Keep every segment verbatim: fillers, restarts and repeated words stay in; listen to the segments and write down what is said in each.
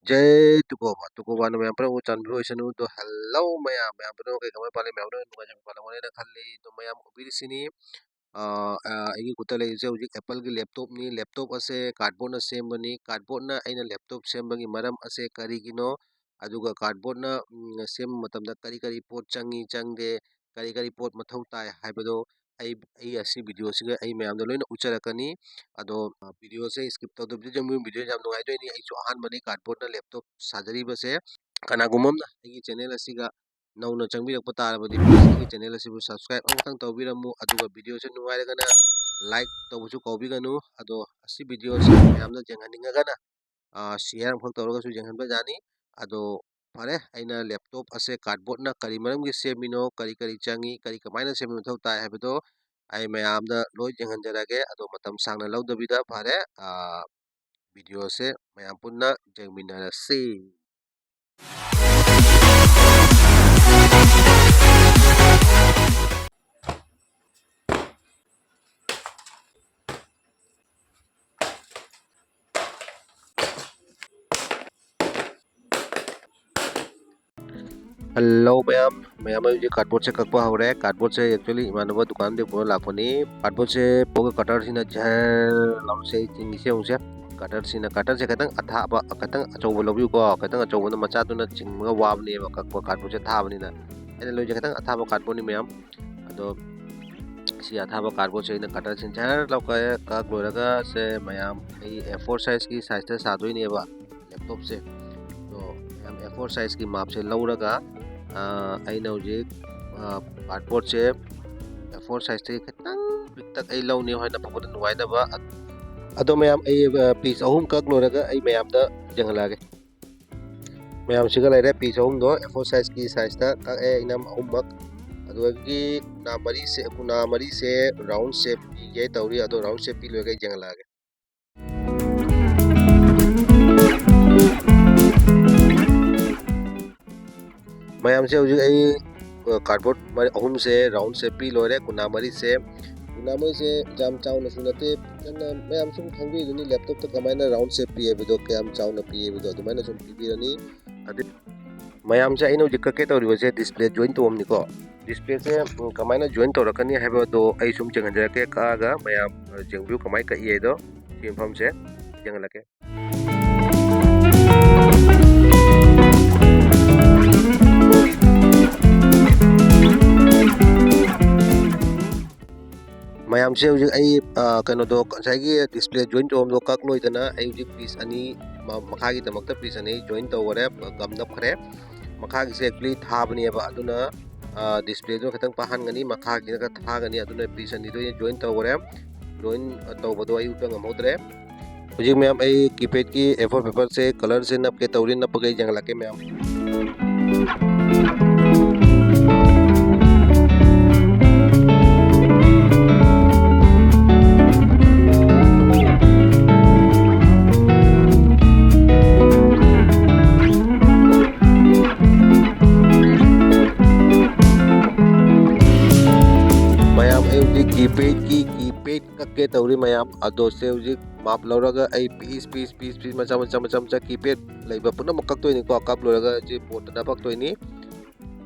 ꯖꯩ ꯇꯨꯀꯣꯕ, ꯇꯨꯀꯣꯕꯥꯅ ꯃꯌꯥꯝ ꯄꯨꯝꯅꯃꯛꯄꯨ ꯆꯥꯟꯕꯤꯕ ꯑꯣꯏꯁꯅꯨ꯫ ꯑꯗꯣ hello ꯃꯌꯥꯝ, ꯃꯌꯥꯝ ꯄꯨꯝꯅꯃꯛ ꯀꯩ ꯀꯃꯥꯏ ꯄꯥꯜꯂꯤ? ꯃꯌꯥꯝ ꯂꯣꯏꯅ ꯅꯨꯡꯉꯥꯏꯖꯕ ꯄꯥꯜꯂꯝꯒꯅꯤꯅ ꯈꯜꯂꯤ꯫ ꯑꯗꯣ ꯃꯌꯥꯝ ꯎꯕꯤꯔꯤꯁꯤꯅꯤ, ꯑ, ꯑ, ꯑꯩꯒꯤ ꯈꯨꯠꯇ ꯂꯩꯔꯤꯁꯦ ꯍꯧꯖꯤꯛ Appleꯒꯤ laptopꯅꯤ꯫ Laptop ꯑꯁꯦ cardboardꯅ ꯁꯦꯝꯕꯅꯤ꯫ Cardboardꯅ ꯑꯩꯅ laptop ꯁꯦꯝꯕꯒꯤ ꯃꯔꯝ ꯑꯁꯦ ꯀꯔꯤꯒꯤꯅꯣ? ꯑꯗꯨꯒ cardboardꯅ, ꯎꯝ, ꯁꯦꯝꯕ ꯃꯇꯝꯗ ꯀꯔꯤ ꯀꯔꯤ ꯄꯣꯠ ꯆꯪꯉꯤ, ꯆꯪꯗꯦ, ꯀꯔꯤ ꯀꯔꯤ ꯄꯣꯠ ꯃꯊꯧ ꯇꯥꯏ ꯍꯥꯏꯕꯗꯣ ꯑꯩ, ꯑꯩ ꯑꯁꯤ videoꯁꯤꯒ ꯑꯩ ꯃꯌꯥꯝꯗ ꯂꯣꯏꯅ ꯎꯠꯆꯔꯛꯀꯅꯤ꯫ ꯑꯗꯣ, ꯑ, videoꯁꯦ skip ꯇꯧꯗꯕꯤꯗ ꯌꯦꯡꯕꯤꯌꯨ꯫ Videoꯁꯦ ꯌꯥꯝ ꯅꯨꯡꯉꯥꯏꯗꯣꯏꯅꯤ꯫ ꯑꯩꯁꯨ ꯑꯍꯥꯟꯕꯅꯤ cardboardꯅ laptop ꯁꯥꯖꯔꯤꯕꯁꯦ꯫ ꯀꯅꯥꯒꯨꯝꯕ ꯑꯃꯅ ꯑꯩꯒꯤ channel ꯑꯁꯤꯒ ꯅꯧꯅ ꯆꯪꯕꯤꯔꯛꯄ ꯇꯥꯔꯕꯗꯤ, please ꯑꯩꯒꯤ channel ꯑꯁꯤꯕꯨ subscribe ꯑꯃꯈꯛꯇꯪ ꯇꯧꯕꯤꯔꯝꯃꯨ꯫ ꯑꯗꯨꯒ videoꯁꯦ ꯅꯨꯡꯉꯥꯏꯔꯒꯅ like ꯇꯧꯕꯁꯨ ꯀꯥꯎꯕꯤꯒꯅꯨ꯫ ꯑꯗꯣ ꯑꯁꯤ videoꯁꯦ ꯃꯌꯥꯝꯅ ꯌꯦꯡꯍꯟꯅꯤꯡꯉꯒꯅ, ꯑ, share ꯑꯃꯈꯛ ꯇꯧꯔꯒꯁꯨ ꯌꯦꯡꯍꯟꯕ ꯌꯥꯅꯤ꯫ ꯑꯗꯣ ꯐꯔꯦ, ꯑꯩꯅ laptop ꯑꯁꯦ cardboardꯅ ꯀꯔꯤ ꯃꯔꯝꯒꯤ ꯁꯦꯝꯃꯤꯅꯣ, ꯀꯔꯤ ꯀꯔꯤ ꯆꯪꯉꯤ, ꯀꯔꯤ ꯀꯃꯥꯏꯅ ꯁꯦꯝꯕ ꯃꯊꯧ ꯇꯥꯏ ꯍꯥꯏꯕꯗꯣ ꯑꯩ ꯃꯌꯥꯝꯗ ꯂꯣꯏ ꯌꯦꯡꯍꯟꯖꯔꯒꯦ꯫ ꯑꯗꯣ ꯃꯇꯝ ꯁꯥꯡꯅ ꯂꯧꯗꯕꯤꯗ ꯐꯔꯦ, ꯑ, videoꯁꯦ ꯃꯌꯥꯝ ꯄꯨꯟꯅ ꯌꯦꯡꯃꯤꯟꯅꯔꯁꯤ꯫ Hello ꯃꯌꯥꯝ, ꯃꯌꯥꯝ, ꯑꯩ ꯍꯧꯖꯤꯛ cardboardꯁꯦ ꯀꯛꯄ ꯍꯧꯔꯦ꯫ Cardboardꯁꯦ actually ꯏꯃꯥꯟꯅꯕ ꯗꯨꯀꯥꯟꯗꯒꯤ ꯄꯨꯔ ꯂꯥꯛꯄꯅꯤ꯫ Cardboardꯁꯦ ꯄꯨꯔꯒ cutterꯁꯤꯅ ꯖꯔ ꯂꯥꯎꯅ ꯁꯦ ꯆꯤꯡꯉꯤꯁꯦ ꯌꯦꯡꯉꯨꯁꯦ꯫ Cutterꯁꯤꯅ, cutterꯁꯦ ꯈꯤꯇꯪ ꯑꯊꯥꯕ, ꯈꯤꯇꯪ ꯑꯆꯧꯕ ꯂꯧꯕꯤꯌꯨꯀꯣ꯫ ꯈꯤꯇꯪ ꯑꯆꯧꯕꯅ ꯃꯆꯥꯗꯨꯅ ꯆꯤꯡꯕꯒ ꯋꯥꯕꯅꯦꯕ, ꯀꯛꯄ cardboardꯁꯦ ꯊꯥꯕꯅꯤꯅ꯫ ꯑꯩꯅ ꯂꯧꯔꯤꯁꯦ ꯈꯤꯇꯪ ꯑꯊꯥꯕ cardboardꯅꯤ ꯃꯌꯥꯝ꯫ ꯑꯗꯣ ꯁꯤ ꯑꯊꯥꯕ cardboardꯁꯦ ꯑꯩꯅ cutterꯁꯤꯅ ꯖꯔ ꯂꯧ ꯀꯛꯑꯦ꯫ ꯀꯛ ꯂꯣꯏꯔꯒ ꯁꯦ ꯃꯌꯥꯝ, ꯑꯩ A four sizeꯀꯤ sizeꯇ ꯁꯥꯗꯣꯏꯅꯦꯕ laptopꯁꯦ꯫ ꯑꯗꯣ ꯃꯌꯥꯝ A four sizeꯀꯤ ꯃꯥꯞꯁꯦ ꯂꯧꯔꯒ, ꯑ, ꯑꯩꯅ ꯍꯧꯖꯤꯛ, ꯑ, cardboardꯁꯦ A four sizeꯇꯒꯤ ꯈꯤꯇꯪ ꯄꯤꯛꯇꯛ ꯑꯩ ꯂꯧꯅꯤ ꯍꯥꯏꯅ ꯐꯥꯎꯕꯗ ꯅꯨꯡꯉꯥꯏꯅꯕ꯫ ꯑꯗꯣ ꯃꯌꯥꯝ, ꯑꯩ, ꯑ, piece ꯑꯍꯨꯝ ꯀꯛ ꯂꯣꯏꯔꯒ ꯑꯩ ꯃꯌꯥꯝꯗ ꯌꯦꯡꯍꯜꯂꯛꯑꯒꯦ꯫ ꯃꯌꯥꯝꯁꯤꯒ ꯂꯩꯔꯦ, piece ꯑꯍꯨꯝꯗꯣ A four sizeꯀꯤ sizeꯇ ꯀꯛꯑꯦ ꯏꯅꯝ ꯑꯍꯨꯝꯃꯛ꯫ ꯑꯗꯨꯗꯒꯤ ꯀꯨꯅꯥ ꯃꯔꯤꯁꯦ, ꯀꯨꯅꯥ ꯃꯔꯤꯁꯦ round shape ꯄꯤꯒꯦ ꯇꯧꯔꯤ, ꯑꯗꯣ round shape ꯄꯤ ꯂꯣꯏꯔꯒ ꯑꯩ ꯌꯦꯡꯍꯜꯂꯛꯑꯒꯦ꯫ ꯃꯌꯥꯝꯁꯦ ꯍꯧꯖꯤꯛ ꯑꯩ, ꯑ, cardboard ꯃꯔꯤ, ꯑꯍꯨꯝꯁꯦ round shape ꯄꯤ ꯂꯣꯏꯔꯦ, ꯀꯨꯅꯥ ꯃꯔꯤꯁꯦ꯫ ꯔꯤꯅꯥꯃꯣꯏꯁꯦ ꯌꯥꯝ ꯆꯥꯎꯅꯁꯨ ꯅꯠꯇꯦ, ꯐꯖꯅ ꯃꯌꯥꯝ ꯁꯨꯝ ꯈꯪꯕꯤꯗꯨꯅꯤ, ꯂꯦꯞꯇꯣꯞꯇ ꯀꯃꯥꯏꯅ ꯔꯥꯎꯟ ꯁꯦꯞ ꯄꯤ ꯍꯥꯏꯕꯗꯣ, ꯀꯌꯥꯝ ꯆꯥꯎꯅ ꯄꯤ ꯍꯥꯏꯕꯗꯣ ꯑꯗꯨꯃꯥꯏꯅ ꯁꯨꯝ ꯄꯤꯕꯤꯔꯅꯤ꯫ ꯑꯗꯩ ꯃꯌꯥꯝꯁꯦ ꯑꯩꯅ ꯍꯧꯖꯤꯛ ꯀꯛꯀꯦ ꯇꯧꯔꯤꯕꯁꯦ ꯗꯤꯁꯄ꯭ꯂꯦ ꯖꯣꯏꯟ ꯇꯧꯐꯝꯅꯤꯀꯣ꯫ ꯗꯤꯁꯄ꯭ꯂꯦꯁꯦ, ꯎꯝ, ꯀꯃꯥꯏꯅ ꯖꯣꯏꯟ ꯇꯧꯔꯛꯀꯅꯤ ꯍꯥꯏꯕꯗꯣ ꯑꯩ ꯁꯨꯝ ꯆꯦꯡꯍꯟꯖꯔꯛꯀꯦ, ꯀꯛꯑꯒ ꯃꯌꯥꯝ, ꯑ, ꯌꯦꯡꯕꯤꯌꯨ ꯀꯃꯥꯏꯅ ꯀꯛꯏ ꯍꯥꯏꯗꯣ꯫ ꯁꯤ ꯃꯐꯝꯁꯦ ꯌꯦꯡꯍꯜꯂꯛꯀꯦ꯫ ꯃꯌꯥꯝꯁꯦ ꯍꯧꯖꯤꯛ ꯑꯩ, ꯑ, ꯀꯩꯅꯣꯗꯣ, ꯉꯁꯥꯏꯒꯤ ꯗꯤꯁꯄ꯭ꯂꯦ ꯖꯣꯏꯟ ꯇꯧꯐꯝꯗꯣ ꯀꯛ ꯂꯣꯏꯗꯅ ꯑꯩ ꯍꯧꯖꯤꯛ ꯄꯤꯁ ꯑꯅꯤ, ꯃ-, ꯃꯈꯥꯒꯤꯗꯃꯛꯇ ꯄꯤꯁ ꯑꯅꯤ ꯖꯣꯏꯟ ꯇꯧꯈꯔꯦ, ꯒꯝ ꯅꯞꯈ꯭ꯔꯦ꯫ ꯃꯈꯥꯒꯤꯁꯦ ꯑꯦꯛꯆꯨꯂꯤ ꯊꯥꯕꯅꯦꯕ, ꯑꯗꯨꯅ, ꯑ, ꯗꯤꯁꯄ꯭ꯂꯦꯗꯣ ꯈꯤꯇꯪ ꯄꯥꯍꯟꯒꯅꯤ, ꯃꯈꯥꯒꯤꯗ ꯈꯔ ꯊꯥꯒꯅꯤ, ꯑꯗꯨꯅ ꯄꯤꯁ ꯑꯅꯤꯗꯣ ꯑꯩꯅ ꯖꯣꯏꯟ ꯇꯧꯈꯔꯦ꯫ ꯖꯣꯏꯟ, ꯑ, ꯇꯧꯕꯗꯣ ꯑꯩ ꯎꯠꯄ ꯉꯝꯍꯧꯗ꯭ꯔꯦ꯫ ꯍꯧꯖꯤꯛ ꯃꯌꯥꯝ ꯑꯩ ꯀꯤꯄꯦꯗꯀꯤ ꯑꯦ ꯐꯣꯔ ꯄꯦꯄꯔꯁꯦ ꯀꯂꯔꯁꯦ ꯅꯞꯀꯦ ꯇꯧꯔꯤ, ꯅꯞꯄꯒ ꯑꯩ ꯌꯦꯡꯍꯜꯂꯛꯀꯦ ꯃꯌꯥꯝ꯫ ꯃꯌꯥꯝ ꯑꯩ ꯍꯧꯖꯤꯛ ꯀꯤꯄꯦꯗꯀꯤ ꯀꯤꯄꯦꯗ ꯀꯛꯀꯦ ꯇꯧꯔꯤ ꯃꯌꯥꯝ꯫ ꯑꯗꯣ ꯁꯦ ꯍꯧꯖꯤꯛ ꯃꯥꯞ ꯂꯧꯔꯒ ꯑꯩ ꯄꯤꯁ, ꯄꯤꯁ, ꯄꯤꯁ, ꯄꯤꯁ ꯃꯆꯥ, ꯃꯆꯥ, ꯃꯆꯥ, ꯃꯆꯥ ꯀꯤꯄꯦꯗ ꯂꯩꯕ ꯄꯨꯝꯅꯃꯛ ꯀꯛꯇꯣꯏꯅꯤꯀꯣ꯫ ꯀꯛ ꯂꯣꯏꯔꯒ ꯁꯤ ꯕꯣꯔꯗꯇ ꯅꯞꯄꯛꯇꯣꯏꯅꯤ꯫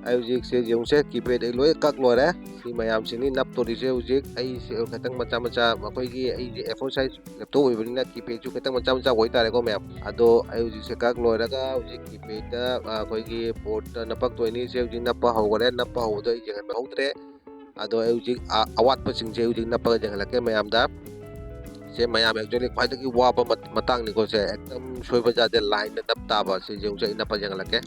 ꯑꯩ ꯍꯧꯖꯤꯛ ꯁꯦ ꯌꯦꯡꯉꯨꯁꯦ, ꯀꯤꯄꯦꯗ ꯑꯩ ꯂꯣꯏ ꯀꯛ ꯂꯣꯏꯔꯦ꯫ ꯁꯤ ꯃꯌꯥꯝꯁꯤꯅꯤ ꯅꯞꯇꯣꯔꯤꯁꯦ ꯍꯧꯖꯤꯛ꯫ ꯑꯩꯁꯦ ꯈꯤꯇꯪ ꯃꯆꯥ, ꯃꯆꯥ, ꯑꯩꯈꯣꯏꯒꯤ ꯑꯩꯁꯦ ꯑꯦ ꯐꯣꯔ ꯁꯥꯏꯖ ꯂꯦꯞꯇꯣꯞ ꯑꯣꯏꯕꯅꯤꯅ ꯀꯤꯄꯦꯗꯁꯨ ꯈꯤꯇꯪ ꯃꯆꯥ, ꯃꯆꯥ ꯑꯣꯏꯇꯥꯔꯦꯀꯣ ꯃꯌꯥꯝ꯫ ꯑꯗꯣ ꯑꯩ ꯍꯧꯖꯤꯛꯁꯦ ꯀꯛ ꯂꯣꯏꯔꯒ ꯍꯧꯖꯤꯛ ꯀꯤꯄꯦꯗꯇ, ꯑ, ꯑꯩꯈꯣꯏꯒꯤ ꯕꯣꯔꯗꯇ ꯅꯞꯄꯛꯇꯣꯏꯅꯤ꯫ ꯁꯦ ꯍꯧꯖꯤꯛ ꯅꯞꯄ ꯍꯧꯈꯔꯦ꯫ ꯅꯞꯄ ꯍꯧꯕꯗꯣ ꯑꯩ ꯌꯦꯡꯍꯟꯕ ꯍꯧꯗ꯭ꯔꯦ꯫ ꯑꯗꯣ ꯑꯩ ꯍꯧꯖꯤꯛ, ꯑ, ꯑꯋꯥꯠꯄꯁꯤꯡꯁꯦ ꯍꯧꯖꯤꯛ ꯅꯞꯄꯒ ꯌꯦꯡꯍꯜꯂꯛꯀꯦ ꯃꯌꯥꯝꯗ꯫ ꯁꯦ ꯃꯌꯥꯝ actually ꯈ꯭ꯋꯥꯏꯗꯒꯤ ꯋꯥꯕ ꯃꯠ-, ꯃꯇꯥꯡꯅꯤꯀꯣ ꯁꯦ꯫ ꯑꯦꯛꯗꯝ ꯁꯣꯏꯕ ꯌꯥꯗꯦ, ꯂꯥꯏꯟꯗ ꯅꯞ ꯇꯥꯕ꯫ ꯁꯤ ꯌꯦꯡꯉꯨꯁꯦ, ꯑꯩ ꯅꯞꯄ ꯌꯦꯡꯍꯜꯂꯛꯀꯦ꯫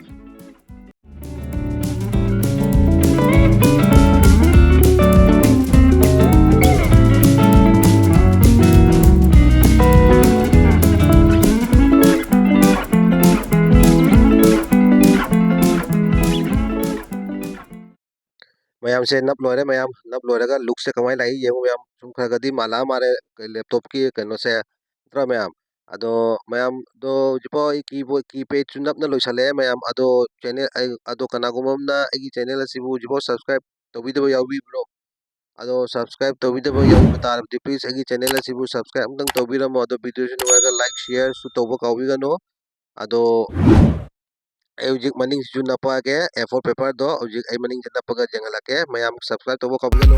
ꯃꯌꯥꯝꯁꯦ ꯅꯞ ꯂꯣꯏꯔꯦ꯫ ꯃꯌꯥꯝ ꯅꯞ ꯂꯣꯏꯔꯒ ꯂꯨꯛꯁꯦ ꯀꯃꯥꯏꯅ ꯂꯥꯛꯏ ꯌꯦꯡꯉꯨ ꯃꯌꯥꯝ꯫ ꯁꯨꯝ ꯈꯔ ꯈꯔꯗꯤ ꯃꯥꯜꯂꯛꯑ ꯃꯥꯜꯂꯦ ꯂꯦꯞꯇꯣꯞꯀꯤ ꯀꯩꯅꯣꯁꯦ, ꯅꯠꯇ꯭ꯔꯥ ꯃꯌꯥꯝ? ꯑꯗꯣ ꯃꯌꯥꯝꯗꯣ ꯍꯧꯖꯤꯛꯐꯥꯎ ꯑꯩ ꯀꯤꯕꯣꯔꯗ, ꯀꯤꯄꯦꯗꯁꯨ ꯅꯞꯅ ꯂꯣꯏꯁꯜꯂꯛꯑꯦ ꯃꯌꯥꯝ꯫ ꯑꯗꯣ ꯆꯦꯅꯦꯜ, ꯑꯩ, ꯑꯗꯣ ꯀꯅꯥꯒꯨꯝꯕ ꯑꯃꯅ ꯑꯩꯒꯤ ꯆꯦꯅꯦꯜ ꯑꯁꯤꯕꯨ ꯍꯧꯖꯤꯛꯐꯥꯎ subscribe ꯇꯧꯕꯤꯗꯕ ꯌꯥꯎꯕꯤꯕ꯭ꯔꯣ? ꯑꯗꯣ subscribe ꯇꯧꯕꯤꯗꯕ ꯌꯥꯎꯕ ꯇꯥꯔꯕꯗꯤ please ꯑꯩꯒꯤ channel ꯑꯁꯤꯕꯨ subscribe ꯑꯃꯇꯪ ꯇꯧꯕꯤꯔꯝꯃꯣ꯫ ꯑꯗꯣ video ꯁꯤ ꯅꯨꯡꯉꯥꯏꯔꯒ like, share ꯁꯨ ꯇꯧꯕ ꯀꯥꯎꯕꯤꯒꯅꯨ꯫ ꯑꯗꯣ ꯑꯩ ꯍꯧꯖꯤꯛ ꯃꯅꯤꯡꯁꯤꯁꯨ ꯅꯞꯄꯛꯑꯒꯦ, A four paper ꯗꯣ ꯍꯧꯖꯤꯛ ꯑꯩ ꯃꯅꯤꯡꯁꯤꯗ ꯅꯞꯄꯒ ꯌꯦꯡꯍꯜꯂꯛꯀꯦ꯫ ꯃꯌꯥꯝ subscribe ꯇꯧꯕ ꯀꯥꯎꯕꯤꯒꯅꯨ꯫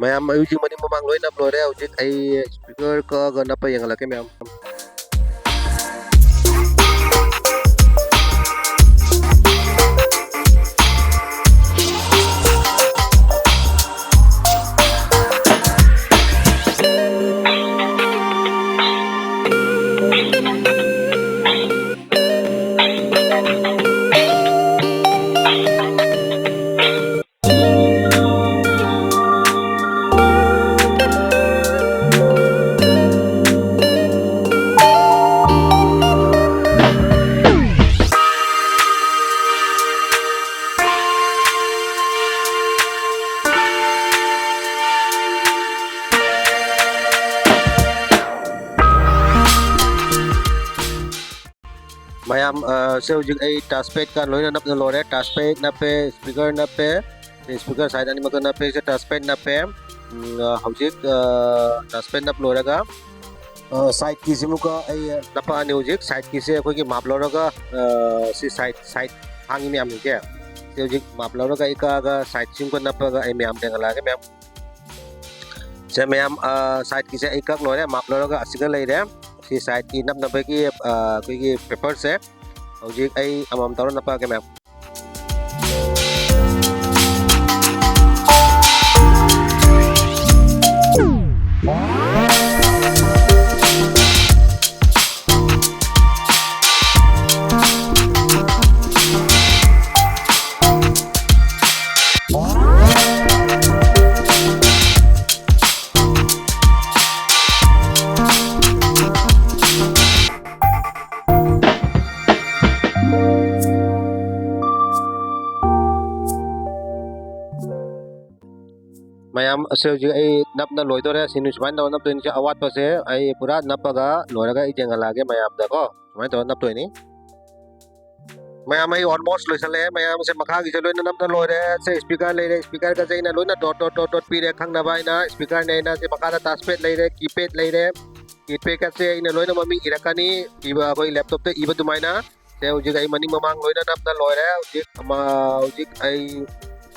ꯃꯌꯥꯝ, ꯑꯩ ꯍꯧꯖꯤꯛ ꯃꯅꯤꯡ ꯃꯃꯥꯡ ꯂꯣꯏ ꯅꯞ ꯂꯣꯏꯔꯦ꯫ ꯍꯧꯖꯤꯛ ꯑꯩ speaker ꯀꯛꯑꯒ ꯅꯞꯄ ꯌꯦꯡꯍꯜꯂꯛꯀꯦ ꯃꯌꯥꯝ꯫ ꯃꯌꯥꯝ, ꯑ, ꯁꯦ ꯍꯧꯖꯤꯛ ꯑꯩ touchpad ꯀ ꯂꯣꯏꯅ ꯅꯞꯅ ꯂꯣꯏꯔꯦ꯫ Touchpad ꯅꯞꯄꯦ, speaker ꯅꯞꯄꯦ, speaker side ꯑꯅꯤꯃꯛꯇ ꯅꯞꯄꯦ꯫ ꯁꯦ touchpad ꯅꯞꯄꯦ꯫ ꯎꯝ, ꯑ, ꯍꯧꯖꯤꯛ, ꯑ, touchpad ꯅꯞ ꯂꯣꯏꯔꯒ, ꯑ, side ꯀꯤꯁꯤꯃꯨꯛꯀ ꯑꯩ ꯅꯞꯄꯛꯑꯅꯤ꯫ ꯍꯧꯖꯤꯛ side ꯀꯤꯁꯦ ꯑꯩꯈꯣꯏꯒꯤ ꯃꯥꯞ ꯂꯧꯔꯒ, ꯑ, ꯁꯤ side, side ꯍꯥꯡꯉꯤ ꯃꯌꯥꯝꯁꯤꯡꯁꯦ ꯁꯤ ꯍꯧꯖꯤꯛ ꯃꯥꯞ ꯂꯧꯔꯒ ꯑꯩ ꯀꯛꯑꯒ side ꯁꯤꯃꯨꯛꯀ ꯅꯞꯄꯒ ꯑꯩ ꯃꯌꯥꯝ ꯌꯦꯡꯍꯜꯂꯛꯑꯒꯦ ꯃꯌꯥꯝ꯫ ꯁꯦ ꯃꯌꯥꯝ, ꯑ, side ꯀꯤꯁꯦ ꯑꯩ ꯀꯛ ꯂꯣꯏꯔꯦ, ꯃꯥꯞ ꯂꯧꯔꯒ ꯑꯁꯤꯒ ꯂꯩꯔꯦ꯫ ꯁꯤ side ꯀꯤ ꯅꯞꯅꯕꯒꯤ, ꯑ, ꯑꯩꯈꯣꯏꯒꯤ paper ꯁꯦ ꯍꯧꯖꯤꯛ ꯑꯩ ꯑꯃꯃꯝ ꯇꯧꯔ ꯅꯞꯄꯛꯑꯒꯦ ꯃꯌꯥꯝ꯫ ꯃꯌꯥꯝ, ꯑꯁꯤ ꯍꯧꯖꯤꯛ ꯑꯩ ꯅꯞꯅ ꯂꯣꯏꯗꯣꯔꯦ꯫ ꯁꯤ ꯁꯨꯃꯥꯏꯅ ꯇꯧꯔ ꯅꯞꯇꯣꯏꯅꯤ꯫ ꯁꯤ ꯑꯋꯥꯠꯄꯁꯦ ꯑꯩ ꯄꯨꯔꯥ ꯅꯞꯄꯒ ꯂꯣꯏꯔꯒ ꯑꯩ ꯌꯦꯡꯍꯜꯂꯛꯑꯒꯦ ꯃꯌꯥꯝꯗꯀꯣ꯫ ꯁꯨꯃꯥꯏꯅ ꯇꯧꯔ ꯅꯞꯇꯣꯏꯅꯤ꯫ ꯃꯌꯥꯝ, ꯑꯩ almost ꯂꯣꯏꯁꯜꯂꯛꯑꯦ꯫ ꯃꯌꯥꯝꯁꯦ ꯃꯈꯥꯒꯤꯁꯦ ꯂꯣꯏꯅ ꯅꯞꯅ ꯂꯣꯏꯔꯦ꯫ ꯁꯦ speaker ꯂꯩꯔꯦ, speakerꯒꯁꯦ ꯑꯩꯅ ꯂꯣꯏꯅ dot dot dot dot ꯄꯤꯔꯦ ꯈꯪꯅꯕ ꯍꯥꯏꯅ꯫ Speaker ꯅꯦ ꯑꯩꯅ ꯁꯤ ꯃꯈꯥꯗ touchpad ꯂꯩꯔꯦ, keypad ꯂꯩꯔꯦ꯫ Keypadꯀꯁꯦ ꯑꯩꯅ ꯂꯣꯏꯅ ꯃꯃꯤꯡ ꯏꯔꯛꯀꯅꯤ, ꯏꯕ ꯑꯩꯈꯣꯏ laptopꯇ ꯏꯕ ꯑꯗꯨꯃꯥꯏꯅ꯫ ꯁꯦ ꯍꯧꯖꯤꯛ ꯑꯩ ꯃꯅꯤꯡ ꯃꯃꯥꯡ ꯂꯣꯏꯅ ꯅꯞꯅ ꯂꯣꯏꯔꯦ꯫ ꯍꯧꯖꯤꯛ ꯑꯃ, ꯍꯧꯖꯤꯛ ꯑꯩ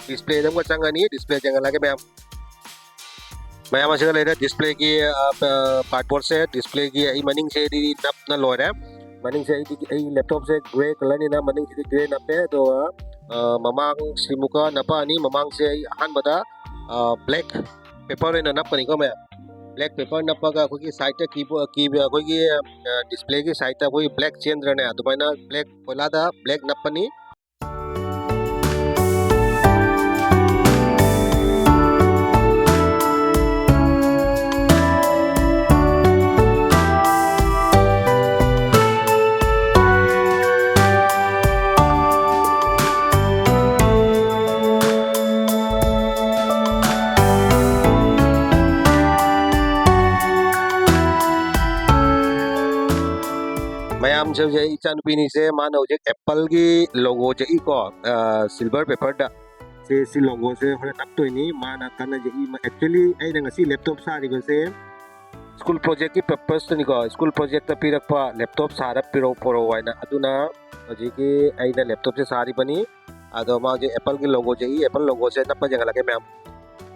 displayꯗ ꯑꯃꯨꯛꯀ ꯆꯪꯉꯅꯤ, display ꯌꯦꯡꯍꯜꯂꯒꯦ ꯃꯌꯥꯝ꯫ ꯃꯌꯥꯝ ꯑꯁꯤꯗ ꯂꯩꯔꯦ displayꯒꯤ, ꯑ, ꯑ, cardboardꯁꯦ, displayꯒꯤ ꯑꯩ ꯃꯅꯤꯡꯁꯦꯗꯤ ꯅꯞꯅ ꯂꯣꯏꯔꯦ꯫ ꯃꯅꯤꯡꯁꯦ ꯑꯩꯗꯤ, ꯑꯩ laptopꯁꯦ grey colourꯅꯤꯅ ꯃꯅꯤꯡꯁꯤꯗꯤ grey ꯅꯞꯄꯦ꯫ ꯑꯗꯨꯒ, ꯑ, ꯃꯃꯥꯡꯁꯤꯃꯨꯛꯀ ꯅꯞꯄꯛꯑꯅꯤ꯫ ꯃꯃꯥꯡꯁꯦ ꯑꯩ ꯑꯍꯥꯟꯕꯗ, ꯑ, black paper ꯑꯣꯏꯅ ꯅꯞꯀꯅꯤꯀꯣ ꯃꯌꯥꯝ꯫ Black paper ꯅꯞꯄꯒ ꯑꯩꯈꯣꯏꯒꯤ sideꯇ keyboard, key-, ꯑꯩꯈꯣꯏꯒꯤ, ꯑ, displayꯒꯤ sideꯇ ꯑꯩꯈꯣꯏꯒꯤ black ꯆꯦꯟꯗ꯭ꯔꯅꯦ, ꯑꯗꯨꯃꯥꯏꯅ black ꯀꯣꯏꯂꯥꯗ black ꯅꯞꯄꯅꯤ꯫ ꯃꯌꯥꯝꯁꯦ ꯍꯧꯖꯤꯛ ꯑꯩ ꯏꯆꯥꯅꯨꯄꯤꯅꯤꯁꯦ, ꯃꯥꯅ ꯍꯧꯖꯤꯛ Appleꯒꯤ logo ꯌꯦꯛꯏꯀꯣ, ꯑ, silver paperꯗ꯫ ꯁꯦ, ꯁꯤ logoꯁꯦ ꯍꯣꯔꯦꯟ ꯅꯞꯇꯣꯏꯅꯤ꯫ ꯃꯥꯅ ꯀꯟꯅ ꯌꯦꯛꯏ꯫ ꯃ-, actually ꯑꯩꯅ ꯉꯁꯤ laptop ꯁꯥꯔꯤꯕꯁꯦ school projectꯀꯤ purposeꯇꯅꯤꯀꯣ꯫ School projectꯇ ꯄꯤꯔꯛꯄ laptop ꯁꯥꯔ ꯄꯤꯔꯛꯑꯣ, ꯄꯣꯔꯛꯑꯣ ꯍꯥꯏꯅ꯫ ꯑꯗꯨꯅ ꯍꯧꯖꯤꯛꯀꯤ ꯑꯩꯅ laptopꯁꯦ ꯁꯥꯔꯤꯕꯅꯤ꯫ ꯑꯗꯣ ꯃꯥ ꯍꯧꯖꯤꯛ Appleꯒꯤ logo ꯌꯦꯛꯏ꯫ Apple logoꯁꯦ ꯅꯞꯄ ꯌꯦꯡꯍꯜꯂꯛꯀꯦ ꯃꯌꯥꯝ꯫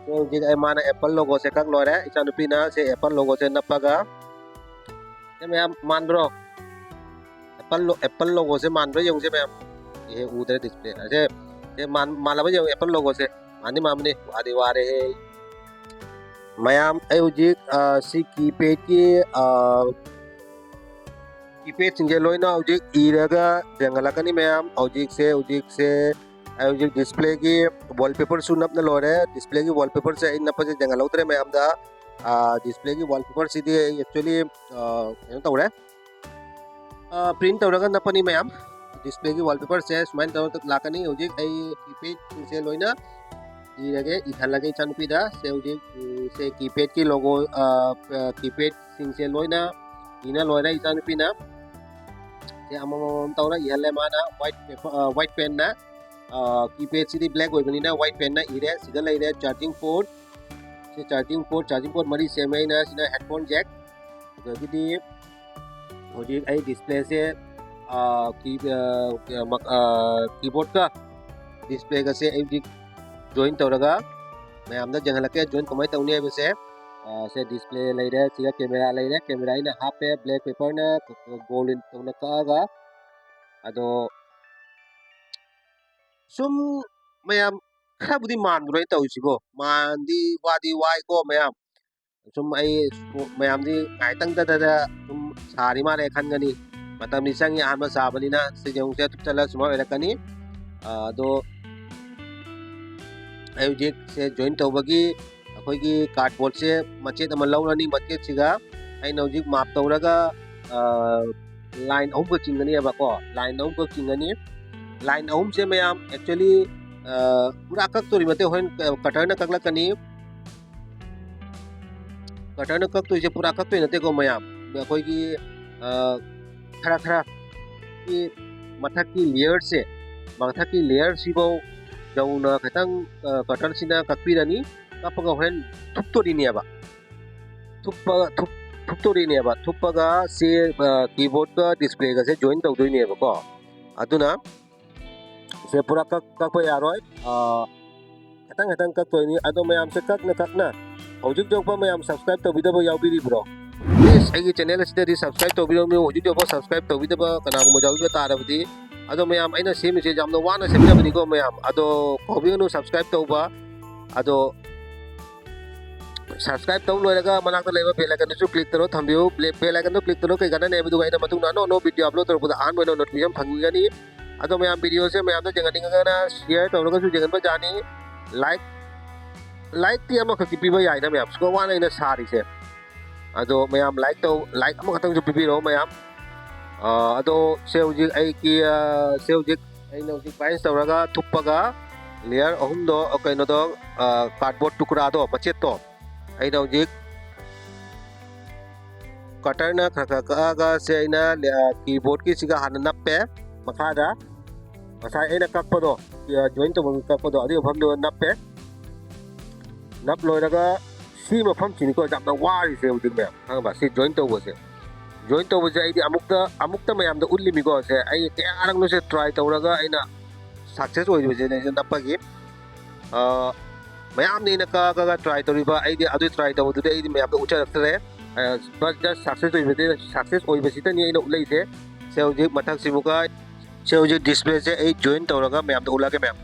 ꯁꯦ, ꯍꯧꯖꯤꯛ ꯑꯩ, ꯃꯥꯅ Apple logoꯁꯦ ꯀꯛ ꯂꯣꯏꯔꯦ꯫ ꯏꯆꯥꯅꯨꯄꯤꯅ ꯁꯦ Apple logoꯁꯦ ꯅꯞꯄꯒ, ꯁꯦ ꯃꯌꯥꯝ ꯃꯥꯟꯕ꯭ꯔꯣ? Apple lo-, Apple logoꯁꯦ ꯃꯥꯟꯕ꯭ꯔꯥ ꯌꯦꯡꯉꯨꯁꯦ ꯃꯌꯥꯝ꯫ ꯑꯦ, ꯎꯗ꯭ꯔꯦ display꯫ ꯑꯁꯦ, ꯁꯦ ꯃꯥꯟ-, ꯃꯥꯜꯂꯕ ꯌꯦꯡꯉꯨ Apple logoꯁꯦ꯫ ꯃꯥꯟꯗꯤ ꯃꯥꯟꯕꯅꯤ꯫ ꯋꯥꯗꯤ ꯋꯥꯔꯦꯍꯦ꯫ ꯃꯌꯥꯝ, ꯑꯩ ꯍꯧꯖꯤꯛ, ꯑ, ꯁꯤ keypadꯀꯤ, ꯑ, keypadꯁꯤꯡꯁꯦ ꯂꯣꯏꯅ ꯍꯧꯖꯤꯛ ꯏꯔꯒ ꯌꯦꯡꯍꯜꯂꯛꯀꯅꯤ ꯃꯌꯥꯝ꯫ ꯍꯧꯖꯤꯛꯁꯦ, ꯍꯧꯖꯤꯛꯁꯦ ꯑꯩ ꯍꯧꯖꯤꯛ displayꯒꯤ wallpaperꯁꯨ ꯅꯞꯅ ꯂꯣꯏꯔꯦ꯫ Displayꯒꯤ wallpaperꯁꯦ ꯑꯩ ꯅꯞꯄꯁꯦ ꯌꯦꯡꯍꯜꯍꯧꯗ꯭ꯔꯦ ꯃꯌꯥꯝꯗ꯫ ꯑ, displayꯒꯤ wallpaperꯁꯤꯗꯤ ꯑꯩ actually, ꯑ, ꯀꯩꯅꯣ ꯇꯧꯔꯦ꯫ ꯑ, print ꯇꯧꯔꯒ ꯅꯞꯄꯅꯤ ꯃꯌꯥꯝ꯫ Displayꯒꯤ wallpaperꯁꯦ ꯁꯨꯃꯥꯏꯅ ꯇꯧꯔꯒ ꯂꯥꯛꯀꯅꯤ꯫ ꯍꯧꯖꯤꯛ ꯑꯩ keypadꯁꯤꯡꯁꯦ ꯂꯣꯏꯅ ꯏꯔꯒꯦ, ꯏꯍꯜꯂꯒꯦ ꯏꯆꯥꯅꯨꯄꯤꯗ꯫ ꯁꯦ ꯍꯧꯖꯤꯛ, ꯎꯝ, ꯁꯦ keypadꯀꯤ logo, ꯑ, ꯑ, keypadꯁꯤꯡꯁꯦ ꯂꯣꯏꯅ ꯏꯅ ꯂꯣꯏꯔꯦ ꯏꯆꯥꯅꯨꯄꯤꯅ꯫ ꯁꯦ ꯑꯃꯃꯝ ꯇꯧꯔ ꯏꯍꯜꯂꯦ ꯃꯥꯅ꯫ White paper, ꯑ, white penꯅ, ꯑ, keypadꯁꯤꯗꯤ black ꯑꯣꯏꯕꯅꯤꯅ white penꯅ ꯏꯔꯦ꯫ ꯁꯤꯗ ꯂꯩꯔꯦ charging port꯫ ꯁꯤ charging port, charging port ꯃꯔꯤ ꯁꯦꯝꯃꯦ ꯑꯩꯅ꯫ ꯁꯤꯅ headphone jack꯫ ꯑꯗꯒꯤꯗꯤ ꯍꯧꯖꯤꯛ ꯑꯩ displayꯁꯦ, ꯑ, key-, ꯑ, ꯃ-, ꯑ, keyboardꯀ displayꯒꯁꯦ ꯑꯩ ꯍꯧꯖꯤꯛ join ꯇꯧꯔꯒ ꯃꯌꯥꯝꯗ ꯌꯦꯡꯍꯜꯂꯛꯀꯦ, join ꯀꯃꯥꯏꯅ ꯇꯧꯅꯤ ꯍꯥꯏꯕꯁꯦ꯫ ꯑ, ꯁꯦ display ꯂꯩꯔꯦ, ꯁꯤꯗ camera ꯂꯩꯔꯦ, camera ꯑꯩꯅ ꯍꯥꯞꯄꯦ, black paperꯅ gold ꯇꯧꯅ ꯀꯛꯑꯒ꯫ ꯑꯗꯣ ꯁꯨꯝ ꯃꯌꯥꯝ ꯈꯔꯕꯨꯗꯤ ꯃꯥꯟꯕ꯭ꯔꯣ ꯑꯩ ꯇꯧꯔꯤꯁꯤꯕꯣ? ꯃꯥꯟꯗꯤ ꯋꯥꯗꯤ ꯋꯥꯏꯀꯣ ꯃꯌꯥꯝ꯫ ꯁꯨꯝ ꯑꯩ ꯃꯌꯥꯝꯗꯤ ꯉꯥꯏꯇꯪꯗꯗ ꯁꯨꯝ ꯁꯥꯔꯤ ꯃꯥꯜꯂꯦ ꯈꯟꯒꯅꯤ꯫ ꯃꯇꯝꯗꯤ ꯆꯪꯉꯤ ꯑꯍꯥꯟꯕ ꯁꯥꯕꯅꯤꯅ꯫ ꯁꯤ ꯌꯦꯡꯉꯨꯁꯦ, ꯊꯨꯞꯆꯜꯂ ꯁꯨꯃꯥꯏꯅ ꯑꯣꯏꯔꯛꯀꯅꯤ꯫ ꯑ, ꯑꯗꯣ ꯑꯩ ꯍꯧꯖꯤꯛ ꯁꯦ join ꯇꯧꯕꯒꯤ ꯑꯩꯈꯣꯏꯒꯤ cardboardꯁꯦ ꯃꯆꯦꯠ ꯑꯃ ꯂꯧꯔꯅꯤ꯫ ꯃꯆꯦꯠꯁꯤꯒ ꯑꯩꯅ ꯍꯧꯖꯤꯛ ꯃꯥꯞ ꯇꯧꯔꯒ, ꯑ, line ꯑꯍꯨꯝꯒ ꯆꯤꯡꯒꯅꯦꯕꯀꯣ꯫ Line ꯑꯍꯨꯝꯒ ꯆꯤꯡꯒꯅꯤ꯫ Line ꯑꯍꯨꯝꯁꯦ ꯃꯌꯥꯝ actually, ꯑ, ꯄꯨꯔꯥ ꯀꯛꯇꯣꯔꯤ ꯅꯠꯇꯦ, ꯍꯣꯔꯦꯟ cutterꯅ ꯀꯛꯂꯛꯀꯅꯤ꯫ Cutterꯅ ꯀꯛꯇꯣꯏꯁꯦ ꯄꯨꯔꯥ ꯀꯛꯇꯣꯏ ꯅꯠꯇꯦꯀꯣ ꯃꯌꯥꯝ꯫ ꯑꯩꯈꯣꯏꯒꯤ, ꯑ, ꯈꯔ ꯈꯔ ꯒꯤ ꯃꯊꯛꯀꯤ layerꯁꯦ, ꯃꯊꯛꯀꯤ layerꯁꯤꯐꯧ ꯌꯧꯅ ꯈꯤꯇꯪ, ꯑ, cutterꯁꯤꯅ ꯀꯛꯄꯤꯔꯅꯤ꯫ ꯀꯛꯄꯒ ꯍꯣꯔꯦꯟ ꯊꯨꯞꯇꯣꯔꯤꯅꯦꯕ꯫ ꯊꯨꯞꯄ-, ꯊꯨꯞ-, ꯊꯨꯞꯇꯣꯔꯤꯅꯦꯕ꯫ ꯊꯨꯞꯄꯒ ꯁꯤ, ꯑ, keyboardꯀ displayꯒꯁꯦ join ꯇꯧꯗꯣꯏꯅꯦꯕꯀꯣ꯫ ꯑꯗꯨꯅ ꯁꯦ ꯄꯨꯔꯥ ꯀꯛ-, ꯀꯛꯄ ꯌꯥꯔꯣꯏ꯫ ꯑ, ꯈꯤꯇꯪ ꯈꯤꯇꯪ ꯀꯛꯇꯣꯏꯅꯤ꯫ ꯑꯗꯣ ꯃꯌꯥꯝꯁꯦ ꯀꯛꯅ ꯀꯛꯅ ꯍꯧꯖꯤꯛ ꯌꯧꯕ ꯃꯌꯥꯝ subscribe ꯇꯧꯕꯤꯗꯕ ꯌꯥꯎꯕꯤꯔꯤꯕ꯭ꯔꯣ? Please ꯑꯩꯒꯤ channel ꯑꯁꯤꯗꯗꯤ subscribe ꯇꯧꯕꯤꯔꯝꯃꯨ꯫ ꯍꯧꯖꯤꯛ ꯌꯧꯕ subscribe ꯇꯧꯕꯤꯗꯕ ꯀꯅꯥꯒꯨꯝꯕ ꯌꯥꯎꯕꯤꯕ ꯇꯥꯔꯕꯗꯤ꯫ ꯑꯗꯣ ꯃꯌꯥꯝ ꯑꯩꯅ ꯁꯦꯝꯃꯤꯁꯦ ꯌꯥꯝꯅ ꯋꯥꯅ ꯁꯦꯝꯖꯕꯅꯤꯀꯣ ꯃꯌꯥꯝ꯫ ꯑꯗꯣ ꯀꯥꯎꯕꯤꯒꯅꯨ subscribe ꯇꯧꯕ꯫ ꯑꯗꯣ subscribe ꯇꯧ ꯂꯣꯏꯔꯒ ꯃꯅꯥꯛꯇ ꯂꯩꯕ bell iconꯗꯨꯁꯨ click ꯇꯧꯔ ꯊꯝꯕꯤꯌꯨ꯫ Bell, bell iconꯗꯣ click ꯇꯧꯔ ꯀꯩ ꯀꯥꯟꯅꯅꯤ ꯍꯥꯏꯕꯗꯨꯒ ꯑꯩꯅ ꯃꯇꯨꯡꯗ ꯑꯅꯧ ꯑꯅꯧꯕ video upload ꯇꯧꯔꯛꯄꯗ ꯑꯍꯥꯟꯕ ꯑꯣꯏꯅ notification ꯐꯪꯒꯅꯤ꯫ ꯑꯗꯣ ꯃꯌꯥꯝ videoꯁꯦ ꯃꯌꯥꯝꯗ ꯌꯦꯡꯍꯟꯅꯤꯡꯉꯒꯅ share ꯇꯧꯔꯒꯁꯨ ꯌꯦꯡꯍꯟꯕ ꯌꯥꯅꯤ꯫ Like, likeꯇꯤ ꯑꯃꯈꯛꯇꯤ ꯄꯤꯕ ꯌꯥꯏꯗ ꯃꯌꯥꯝ, ꯁꯨꯛ ꯋꯥꯅ ꯑꯩꯅ ꯁꯥꯔꯤꯁꯦ꯫ ꯑꯗꯣ ꯃꯌꯥꯝ like ꯇꯧ, like ꯑꯃꯈꯛꯇꯪꯁꯨ ꯄꯤꯕꯤꯔꯛꯑꯣ ꯃꯌꯥꯝ꯫ ꯑ, ꯑꯗꯣ ꯁꯦ ꯍꯧꯖꯤꯛ ꯑꯩꯒꯤ, ꯑ, ꯁꯦ ꯍꯧꯖꯤꯛ ꯑꯩꯅ ꯍꯧꯖꯤꯛ pinch ꯇꯧꯔꯒ ꯊꯨꯞꯄꯒ ꯂꯦꯌꯔ ꯑꯍꯨꯝꯗꯣ, ꯀꯩꯅꯣꯗꯣ, ꯀꯥꯔꯗꯕꯣꯔꯗ ꯇꯨꯀ꯭ꯔꯥꯗꯣ, ꯃꯆꯦꯠꯇꯣ, ꯑꯩꯅ ꯍꯧꯖꯤꯛ ꯀꯇꯔꯅ ꯈꯔ ꯈꯔ ꯀꯛꯑꯒ ꯁꯦ ꯑꯩꯅ ꯀꯤꯕꯣꯔꯗꯀꯤꯁꯤꯒ ꯍꯥꯟꯅ ꯅꯞꯄꯦ꯫ ꯃꯈꯥꯗ ꯉꯁꯥꯏ ꯑꯩꯅ ꯀꯛꯄꯗꯣ, ꯖꯣꯏꯟ ꯇꯧꯐꯝ ꯀꯛꯄꯗꯣ, ꯑꯗꯨꯒꯤ ꯃꯐꯝꯗꯨꯗ ꯅꯞꯄꯦ꯫ ꯅꯞ ꯂꯣꯏꯔꯒ ꯁꯤ ꯃꯐꯝꯁꯤꯅꯤꯀꯣ ꯌꯥꯝꯅ ꯋꯥꯔꯤꯁꯦ ꯍꯧꯖꯤꯛ ꯃꯌꯥꯝ, ꯈꯪꯉꯕ? ꯁꯤ ꯖꯣꯏꯟ ꯇꯧꯕꯁꯦ, ꯖꯣꯏꯟ ꯇꯧꯕꯁꯦ ꯑꯩꯗꯤ ꯑꯃꯨꯛꯇ ꯑꯃꯨꯛꯇ ꯃꯌꯥꯝꯗ ꯎꯠꯂꯤꯃꯤꯀꯣ꯫ ꯁꯦ ꯑꯩ ꯀꯌꯥꯔꯛꯅꯣꯁꯦ ꯇ꯭ꯔꯥꯏ ꯇꯧꯔꯒ ꯑꯩꯅ ꯁꯛꯁꯦꯁ ꯑꯣꯏꯗꯕꯁꯦ ꯅꯞꯄꯒꯤ꯫ ꯃꯌꯥꯝꯅ ꯑꯩꯅ ꯀꯛꯑꯒ ꯇ꯭ꯔꯥꯏ ꯇꯧꯔꯤꯕ, ꯑꯩꯗꯤ ꯑꯗꯨ ꯇ꯭ꯔꯥꯏ ꯇꯧꯕꯗꯨꯗꯤ ꯑꯩꯗꯤ ꯃꯌꯥꯝꯗ ꯎꯠꯆꯔꯛꯇ꯭ꯔꯦ꯫ ꯕꯁ ꯖꯁ ꯁꯛꯁꯦꯁ ꯑꯣꯏꯕꯗꯤ, ꯁꯛꯁꯦꯁ ꯑꯣꯏꯕꯁꯤꯗꯅꯤ ꯑꯩꯅ ꯎꯠꯂꯛꯏꯁꯦ꯫ ꯁꯦ ꯍꯧꯖꯤꯛ ꯃꯊꯛꯁꯤꯃꯨꯛꯀ, ꯁꯦ ꯍꯧꯖꯤꯛ ꯗꯤꯁꯄ꯭ꯂꯦꯁꯦ ꯑꯩ ꯖꯣꯏꯟ ꯇꯧꯔꯒ ꯃꯌꯥꯝꯗ ꯎꯠꯂꯛꯑꯒꯦ ꯃꯌꯥꯝ꯫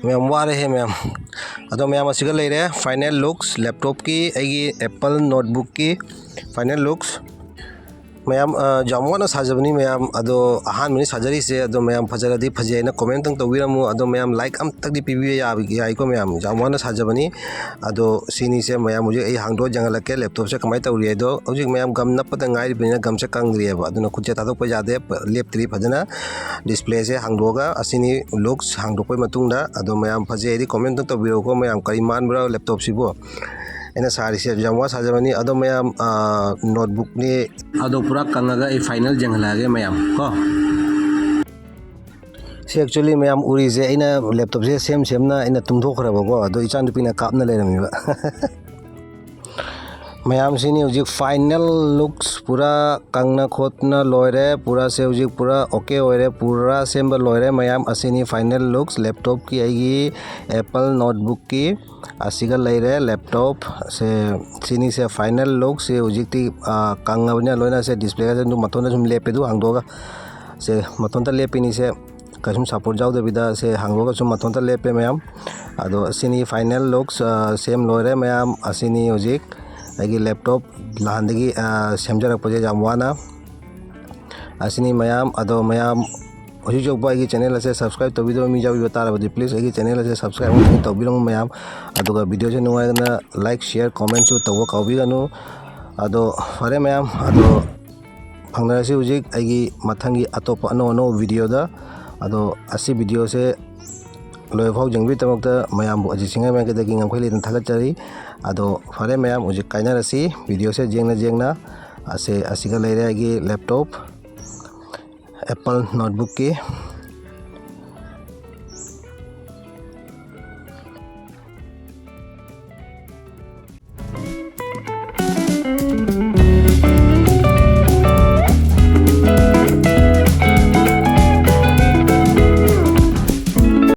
ꯃꯌꯥꯝ ꯋꯥꯔꯦꯍꯦ ꯃꯌꯥꯝ꯫ ꯑꯗꯣ ꯃꯌꯥꯝ, ꯑꯁꯤꯒ ꯂꯩꯔꯦ ꯐꯥꯏꯅꯦꯜ ꯂꯨꯛꯁ, ꯂꯦꯞꯇꯣꯞꯀꯤ, ꯑꯩꯒꯤ ꯑꯦꯄꯜ ꯅꯣꯠꯕꯨꯛꯀꯤ ꯐꯥꯏꯅꯦꯜ ꯂꯨꯛꯁ꯫ ꯃꯌꯥꯝ, ꯑ, ꯌꯥꯝ ꯋꯥꯅ ꯁꯥꯖꯕꯅꯤ ꯃꯌꯥꯝ꯫ ꯑꯗꯣ ꯑꯍꯥꯟꯕꯅꯤ ꯁꯥꯖꯔꯤꯁꯦ꯫ ꯑꯗꯣ ꯃꯌꯥꯝ ꯐꯖꯔꯗꯤ ꯐꯖꯩ ꯍꯥꯏꯅ ꯀꯣꯃꯦꯟ ꯑꯝꯇꯪ ꯇꯧꯕꯤꯔꯝꯃꯨ꯫ ꯑꯗꯣ ꯃꯌꯥꯝ ꯂꯥꯏꯛ ꯑꯝꯇꯪꯗꯤ ꯄꯤꯕꯤꯕ ꯌꯥꯕ ꯌꯥꯏꯀꯣ ꯃꯌꯥꯝ꯫ ꯌꯥꯝ ꯋꯥꯅ ꯁꯥꯖꯕꯅꯤ꯫ ꯑꯗꯣ ꯁꯤꯅꯤꯁꯦ ꯃꯌꯥꯝ, ꯍꯧꯖꯤꯛ ꯑꯩ ꯍꯥꯡꯗꯣꯛꯑ ꯌꯦꯡꯍꯜꯂꯛꯀꯦ ꯂꯦꯞꯇꯣꯞꯁꯦ ꯀꯃꯥꯏꯅ ꯇꯧꯔꯤ ꯍꯥꯏꯗꯣ꯫ ꯍꯧꯖꯤꯛ ꯃꯌꯥꯝ ꯒꯝ ꯅꯞꯄꯗ ꯉꯥꯏꯔꯤꯕꯅꯤꯅ ꯒꯝꯁꯦ ꯀꯪꯗ꯭ꯔꯤꯑꯕ꯫ ꯑꯗꯨꯅ ꯈꯨꯠꯁꯦ ꯊꯥꯗꯣꯛꯄ ꯌꯥꯗꯦ꯫ ꯂꯦꯞꯇ꯭ꯔꯤ ꯐꯖꯅ꯫ ꯗꯤꯁꯄ꯭ꯂꯦꯁꯦ ꯍꯥꯡꯗꯣꯛꯑꯒ ꯑꯁꯤꯅꯤ ꯂꯨꯛꯁ ꯍꯥꯡꯗꯣꯛꯄꯩ ꯃꯇꯨꯡꯗ꯫ ꯑꯗꯣ ꯃꯌꯥꯝ ꯐꯖꯩ ꯍꯥꯏꯗꯤ ꯀꯣꯃꯦꯟ ꯑꯝꯇꯪ ꯇꯧꯕꯤꯔꯛꯎꯀꯣ ꯃꯌꯥꯝ꯫ ꯀꯔꯤ ꯃꯥꯟꯕ꯭ꯔꯥ ꯂꯦꯞꯇꯣꯞꯁꯤꯕꯨ? ꯑꯩꯅ ꯁꯥꯔꯤꯁꯦ ꯌꯥꯝ ꯋꯥ ꯁꯥꯖꯕꯅꯤ꯫ ꯑꯗꯣ ꯃꯌꯥꯝ, ꯑ, ꯅꯣꯠꯕꯨꯛꯅꯤ꯫ ꯑꯗꯣ ꯄꯨꯔꯥ ꯀꯪꯉꯒ ꯑꯩ ꯐꯥꯏꯅꯦꯜ ꯌꯦꯡꯍꯜꯂꯛꯑꯒꯦ ꯃꯌꯥꯝ ꯀꯣ꯫ ꯁꯤ actually ꯃꯌꯥꯝ ꯎꯔꯤꯁꯦ ꯑꯩꯅ ꯂꯦꯞꯇꯣꯞꯁꯦ ꯁꯦꯝ ꯁꯦꯝꯅ ꯑꯩꯅ ꯇꯨꯝꯊꯣꯛꯈ꯭ꯔꯕꯀꯣ꯫ ꯑꯗꯣ ꯏꯆꯥꯅꯨꯄꯤꯅ ꯀꯥꯞꯅ ꯂꯩꯔꯝꯃꯤꯕ꯫ ꯃꯌꯥꯝꯁꯤꯅꯤ ꯍꯧꯖꯤꯛ final looks, ꯄꯨꯔꯥ ꯀꯪꯅ ꯈꯣꯠꯅ ꯂꯣꯏꯔꯦ꯫ ꯄꯨꯔꯥꯁꯦ ꯍꯧꯖꯤꯛ ꯄꯨꯔꯥ okay ꯑꯣꯏꯔꯦ꯫ ꯄꯨꯔꯥ ꯁꯦꯝꯕ ꯂꯣꯏꯔꯦ ꯃꯌꯥꯝ꯫ ꯑꯁꯤꯅꯤ final looks laptopꯀꯤ ꯑꯩꯒꯤ Apple notebookꯀꯤ꯫ ꯑꯁꯤꯒ ꯂꯩꯔꯦ laptop꯫ ꯁꯦ, ꯁꯤꯅꯤꯁꯦ final look꯫ ꯁꯤ ꯍꯧꯖꯤꯛꯇꯤ, ꯑ, ꯀꯪꯉꯕꯅꯤꯅ ꯂꯣꯏꯅ ꯁꯦ displayꯒꯁꯦ ꯑꯗꯨꯝ ꯃꯊꯣꯟꯗ ꯁꯨꯝ ꯂꯦꯞꯄꯦ꯫ ꯑꯗꯨ ꯍꯥꯡꯗꯣꯛꯑꯒ ꯁꯦ ꯃꯊꯣꯟꯗ ꯂꯦꯞꯄꯤꯅꯤꯁꯦ꯫ ꯀꯩꯁꯨꯝ support ꯌꯥꯎꯗꯕꯤꯗ ꯁꯦ ꯍꯥꯡꯗꯣꯛꯑꯒ ꯁꯨꯝ ꯃꯊꯣꯟꯗ ꯂꯦꯞꯄꯦ ꯃꯌꯥꯝ꯫ ꯑꯗꯣ ꯁꯤꯅꯤ final looks, ꯑ, ꯁꯦꯝ ꯂꯣꯏꯔꯦ ꯃꯌꯥꯝ꯫ ꯑꯁꯤꯅꯤ ꯍꯧꯖꯤꯛ ꯑꯩꯒꯤ laptop ꯅꯍꯥꯟꯗꯒꯤ, ꯑ, ꯁꯦꯝꯖꯔꯛꯄꯁꯦ ꯌꯥꯝ ꯋꯥꯅ꯫ ꯑꯁꯤꯅꯤ ꯃꯌꯥꯝ꯫ ꯑꯗꯣ ꯃꯌꯥꯝ ꯍꯧꯖꯤꯛ ꯌꯧꯕ ꯑꯩꯒꯤ channel ꯑꯁꯦ subscribe ꯇꯧꯕꯤꯗꯕ ꯃꯤ ꯌꯥꯎꯕꯤꯕ ꯇꯥꯔꯕꯗꯤ please ꯑꯩꯒꯤ channel ꯑꯁꯦ subscribe ꯑꯃꯨꯛꯇꯪ ꯇꯧꯕꯤꯔꯝꯃꯨ ꯃꯌꯥꯝ꯫ ꯑꯗꯨꯒ videoꯁꯦ ꯅꯨꯡꯉꯥꯏꯔꯒꯅ like, share, commentꯁꯨ ꯇꯧꯕ ꯀꯥꯎꯕꯤꯒꯅꯨ꯫ ꯑꯗꯣ ꯐꯔꯦ ꯃꯌꯥꯝ, ꯑꯗꯣ ꯐꯪꯅꯔꯁꯤ ꯍꯧꯖꯤꯛ ꯑꯩꯒꯤ ꯃꯊꯪꯒꯤ ꯑꯇꯣꯞꯄ ꯑꯅꯧ ꯑꯅꯧꯕ videoꯗ꯫ ꯑꯗꯣ ꯑꯁꯤ videoꯁꯦ ꯂꯣꯏꯐꯥꯎ ꯌꯦꯡꯕꯤꯗꯃꯛꯇ ꯃꯌꯥꯝꯕꯨ ꯑꯖꯤꯠ ꯁꯤꯡꯍ ꯃꯥꯏꯀꯩꯗꯒꯤ ꯉꯝꯈꯩ ꯂꯩꯇꯅ ꯊꯥꯒꯠꯆꯔꯤ꯫ ꯑꯗꯣ ꯐꯔꯦ ꯃꯌꯥꯝ, ꯍꯧꯖꯤꯛ ꯀꯥꯏꯅꯔꯁꯤ꯫ Videoꯁꯦ ꯌꯦꯡꯅ ꯌꯦꯡꯅ ꯑꯁꯦ, ꯑꯁꯤꯒ ꯂꯩꯔꯦ ꯑꯩꯒꯤ laptop Apple notebookꯀꯤ꯫